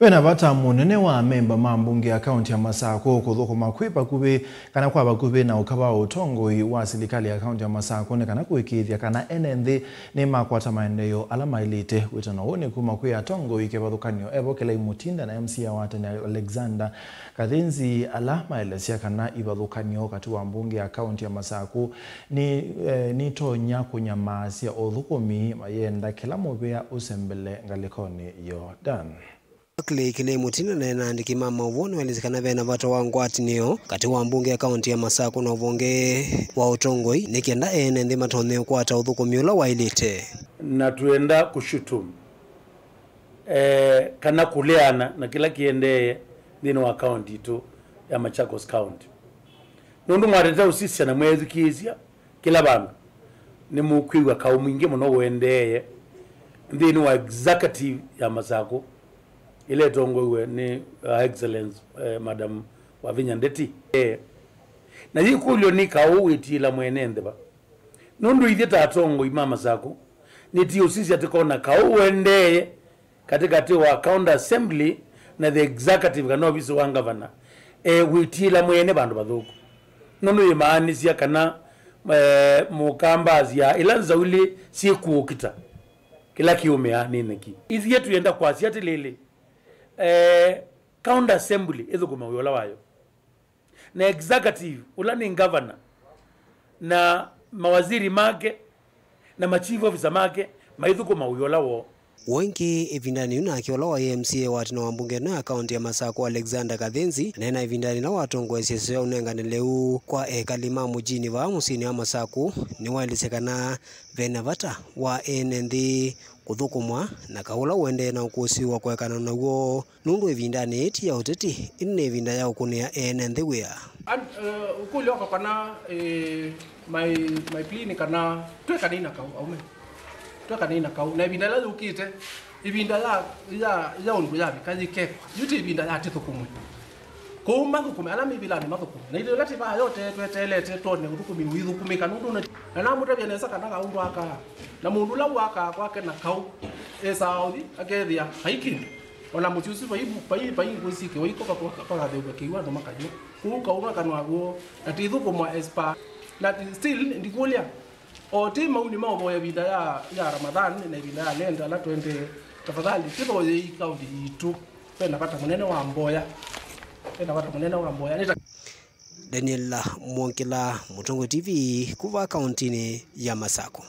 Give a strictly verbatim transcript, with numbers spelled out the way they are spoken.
Ve na vata mũnene wa amemba ma mbunge ya kaunti ya Masakũ kũthũkũma kwĩ vakuvĩ kana kwa vakuvĩ na ũka wa ũtongoi wa silikalĩ ya kaunti ya Masakũ nĩ kana kũĩkĩĩthya kana ene nthĩ nĩmakwata maendeeo ala maĩlĩte. Wĩtano ũũ nĩ kuma kwĩ atongoi kĩvathũkany'o evo Kelai Mutinda na M C A wa tene Alexander Kathinzi, ala maelesya kana ivathũkany'o katĩ wa mbunge ya kaunti ya Masakũ nĩ, eh, nĩtonya kũnyamaasya ũthũkũmi mayenda kĩla mũvĩa ũsembele ngalĩkonĩ yoo. Dan. Barclay Kelai Mutinda na ena andĩki ma maũvoo nĩwaelesye kana ve na vata wa ngwatanĩo katĩ wa mbunge ya kaunti ya Masakũ na ũvonge wa ũtongoi nĩ kenda ene nthĩ matonye ũkwata ũthũkũmi ũla waĩlĩte. Na twenda kũshutum eh, kana kũleana na kĩla kĩendee nthĩnĩ wa kaunti itũ ya Machakos County. Nũndũ mwatete ũsisya na mweethukĩĩsya kĩla vandũ, nĩmũkwĩw'a kaũ mwingĩ mũno ũendee nthĩnĩ wa executive ya Masakũ ĩla ĩtongoew'e nĩ Her Excellence, eh, Madam Wavinya Ndeti. Eh, na yĩkũlyo nĩ kaũ wĩtiĩla mwene nthĩ va? Nũndũ ithyĩ ta atongoi ma Masakũ, nĩtiũsisya tũkona kaũ ũendee katĩkatĩ wa County Assembly na the executive kana ovisi wa ngavana, e, wĩtiĩla mwene vandũ vathũku. Nũndũ yĩmaanisya kana, e, mũkambasya ĩla nzaulĩ syĩkũũkita, kĩla kĩũmĩaa nĩ nyeki. Ithyĩ twĩenda kwasya atĩlĩlĩ, e, County Assembly ĩthũkũma wĩa ũla wayo. Na executive, ũla nĩ ngavana, na mawaziri make, na ma chief officer make, maithũkũma wĩa ũla woo. Ũngĩ ĩvindanĩ yu nake ũla waĩ M C A wa tene wa mbunge ĩno ya kaunti ya Masakũ, Alexander Kathinzi, aneena ĩvindanĩ ĩla watongoesye ĩseo ya ũnengane lĩu kwa ekali ma mũjini vaa mũsyĩnĩ wa Masakũ, nĩwaelesye kana ve na vata wa ene nthĩ kũthũkũmwa na kaũ ũla ũendee na ũkũsĩ wa kũekana naw'o. Nũndũ ĩvindanĩ yĩĩ ti ya ũteti, ĩndĩ nĩ ĩvinda ya ũkũnĩa ene nthĩ wĩa. An-, eh, ũkũlyo wakwa kana, eh, my, my plea nĩ kana twĩkanei na kaũ, aume. Twĩkanei na kaũ. Na ĩvinda ĩla yũkĩte, ĩvinda ya, ya, ya ũndũ yavika yĩkekwa. Yu ti ĩvinda ya tĩthũkũmwe. Kũu mathũkũme, ala me vilanĩ mathũkũme. Na ithyĩ ĩla tĩ vaa yote tweteelete twone ũthũkũmi ũithũkũmĩka nũndũ na, na namũtavya nesa kana kaũ ndwakaa. Na mũndũ ũla wakaa kwake na kaũ, esaa ũthi, akethĩa vai kĩndũ. O na mũsyĩ ũsu vai, vai, vai ngũĩ syĩ kĩwaiko vaka-, vakatheũka kĩw'ũ andũ makanywa. Kũu kaũnwa kanw'a w'o, na tĩthũkũmwa as per. Na ti-, still, ndikũlya. O ti mauni ma ũvoya ĩvinda ya, ya Ramadhan na ĩvinda ya Lent, ala twendee. Tafadhali, tĩvoyei kaunti yitũ. Ve na vata mũnene wa mboya. Ve na vata mũnene wa mboya. Nĩ ta- Daniel Mwongela, Mũtongoi T V, kuva kauntinĩ ya Masakũ.